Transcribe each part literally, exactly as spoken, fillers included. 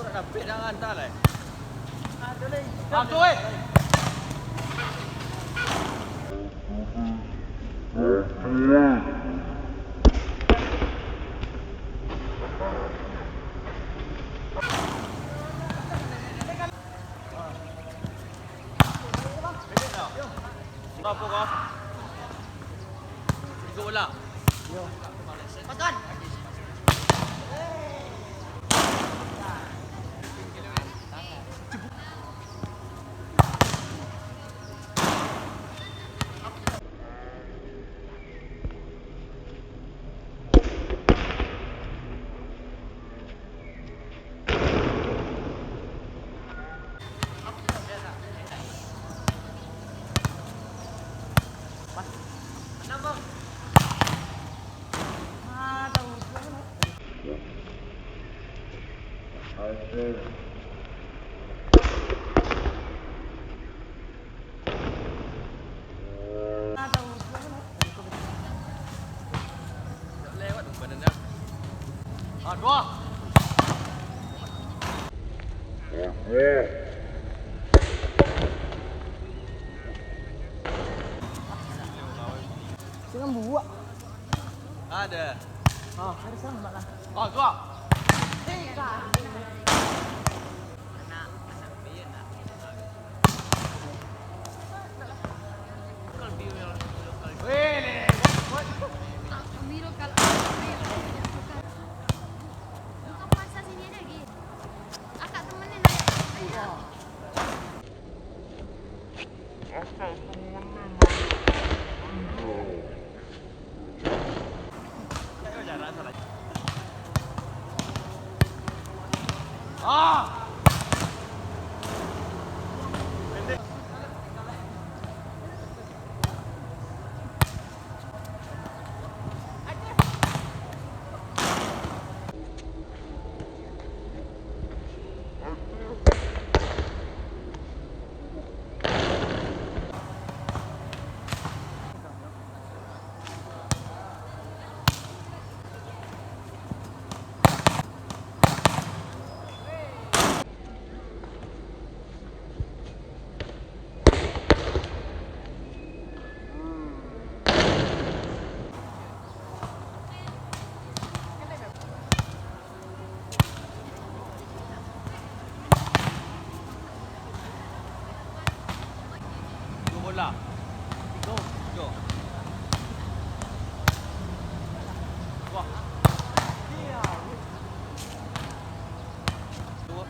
Rapik dah hantar lai. Ah, tu, eh. Berapa kau? Tiga bola. Yo. Pasan. Lewat umpan anda. Ah, dua. Sinan buak. Ada. Ah, ada sana, Mak, lah. Ah, dua. Eh, kan. Dua bola. Tiga. Tiga. Wah. Dua.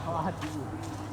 Wah, tiga.